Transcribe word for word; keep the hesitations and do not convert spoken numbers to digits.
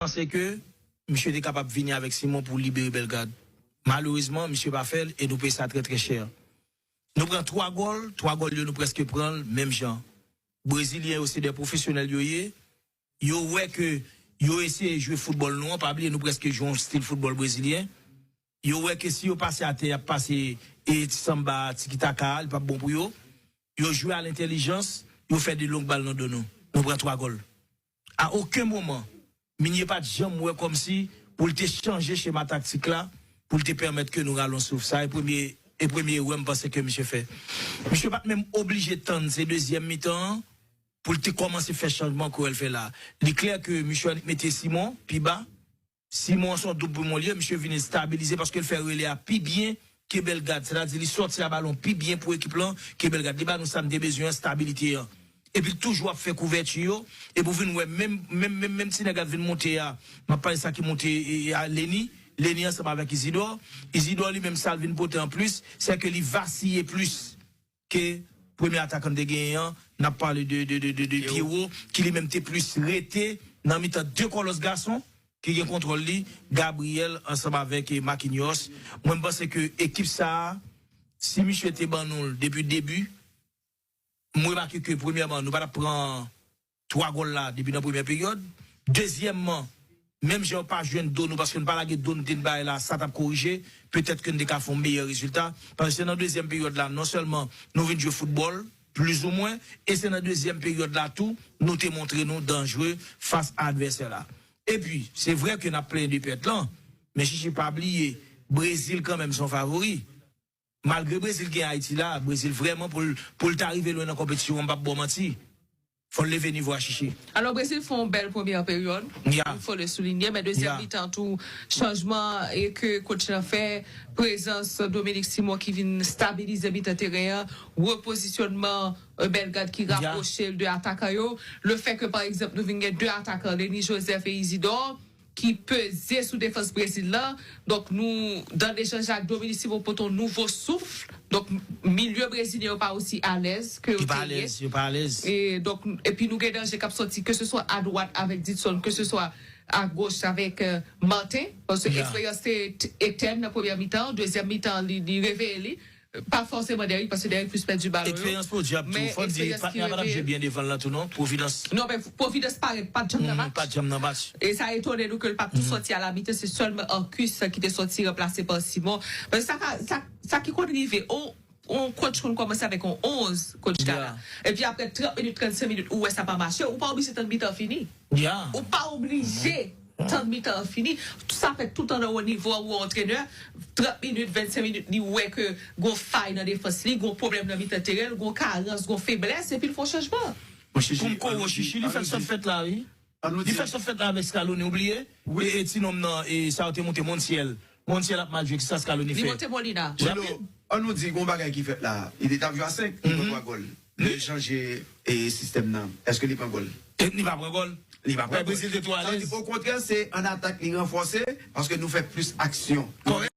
panse ke misye te kapab vini avèk Simon pou libere Bellegarde. Malerezman, misye pa fè l e nou peye sa trè, trè chè. Nou pran twa gòl, twa gòl yo nou prèske pran l menm jan. Brezilyen yo se de pwofesyonèl yo ye. Yo wè ke yo eseye jwe foutbòl nou an, pa bliye nou prèske jwe yon stil foutbòl brezilyen. Yo wè ke si yo pase atè, y ap pase e ti sanba, tiki taka, li p ap bon pou yo. Yo jwe a lentèlijans, yo fè de long bal nan do nou. Nou pran twa gòl. A okenn moman, Minye pa t janm wè kòmsi pou l te chanje chema taktik la, pou l te pèmèt ke nou rale yon souf. Sa e premye, e premye erè m panse ke misye fè. Misye pa t menm oblije tann se dezyèm mitan an pou l te kòmanse fè chanjman ke w wè l fè la. Li klè ke misye annik mete Simon pi ba. Simon se yon doub pou mwen li ye, misye vin stabilize paske l fè rele a pi byen ke Bellegarde. Sètadi li sòti a balon pi byen pou ekip lan ke Bellegarde. Li ba nou sa n te bezwen an, stabilite an. Epi l toujou ap fè kouvèti yo. Epi w vin wè menm, menm, menm, menm ti nèg la vin monte a. M ap pale sa ki monte e, e, a Leni. Leni ansanm avèk Isidor. Isidor li menm sa l vin pote anplis, se ke li vasiye plis ke premye atakan n te genyen an. N ap pale de, de, de, de, de Pierrot, ki li menm te plis rete nan mitan de kòlòs gason ki gen kontwòl li, Gabriel ansanm avèk, eh, Marquinhos. Mwen, m panse ke ekip sa a, si misye te ban nou l depi debi, m remake ke, premyèman, nou pa t ap pran twa gòl la depi nan premyè peryòd. Dezyèmman, menm jan yo pa jwenn do nou, paske n pa lage do n te bay la, sa t ap korije, petèt ke n te ka fè yon meyè rezilta. Paske se nan dezyèm peryòd la, non sèlman nou vin jwe foutbòl, plizoumwen, e se nan dezyèm peryòd la tou, nou te montre nou danjre fas a advèsè la. Epi, se vre ke n ap plenyen de pèt lan, men Chichi pa bliye, Brezil kanmenm se yon favori. Malgre Brezil gen Ayiti la, Brezil vrèman pou l, pou l ta rive lwen nan konpetisyon an, m p ap ba w manti. Fò l leve nivo a, Chichi. Alò, Brezil fè yon bèl premyè peryòd. Ya. Fò l soulinye, men dezyèm Ya. mitan tou, chanjman e ke coach lan fè, prezans Dominique Simon ki vin stabilize mitan teren an, repozisyonman, euh, Bellegarde ki Ya. rapwoche l de atakan yo. Le fè ke, pa egzanp, nou vin gen de atakan, Leni Joseph e Isidor, ki peze sou defans Brezil lan. Donk, nou, dan echanj ak Dominique Simon, pote yon nouvo souf. Donk, milye brezilyen yo pa osi alèz ke yo Yo pa te ye. alèz, yo pa alèz. E, donk, epi nou gen danje k ap sòti, ke se swa adwat avèk Ditson, ke se swa agoch avèk, euh, Martin. Paske Ya. eksperyans te t-, etèn nan premyè mitan, dezyèm mitan, li, li reveye li. Pa fòseman Derrick, paske Derrick plis pèdi balon yo. Eksperyans prodwi ap tou. Men Fò n di, eksperyans ki patnè a pa t ap jwe reveye. byen devan l lan tou, non? Providence. Non, men Providence parèt pa t janm nan Mm, match. pa t janm nan match. E sa etone nou ke l pa t tou Mm. sòti a la mitan, se sèlman Arcus ki te sòti ranplase pa Simon. Men sa ka, sa, sa ki konn rive, on, on coach konn kòmanse avèk on onz, coach Tala. Yeah. Epi apre trant minit, trannsenk minit, ou wè sa pa mache, ou pa oblije tann mitan fini. Yeah. Ou pa oblije tann mitan an fini. Sa fèt tout annan wo nivo a, ou antrenè, trant minit, vennsenk minit, li wè ke gon fay nan defans li, gon pwoblèm nan mitan teren, gon karans, gon feblès, epi l fè yon chanjman. Mwen, Chichi, Pou m kore w, Chichi, li fè sa fèt la, wi. Li fè sa fèt la avèk Scaloni, ou bliye? Wi. E, e ti nonm nan, e sa yo te monte Montiel. Montiel ap mal jwe, kisa Scaloni Li fè? monte Molina. Rapid. An nou di, gon bagay ki fèt la. Li te t ap jwe a senk, li pran Mhm. twa gòl. Lè l chanje, e, sistèm nan, èske li pran gòl? E li pa pran gòl. Li pa pran Brezil gòl. te twò Sa vle alèz. di, okontrè, se an atak li ranfòse, paske nou fè plis aksyon. Kòrèk.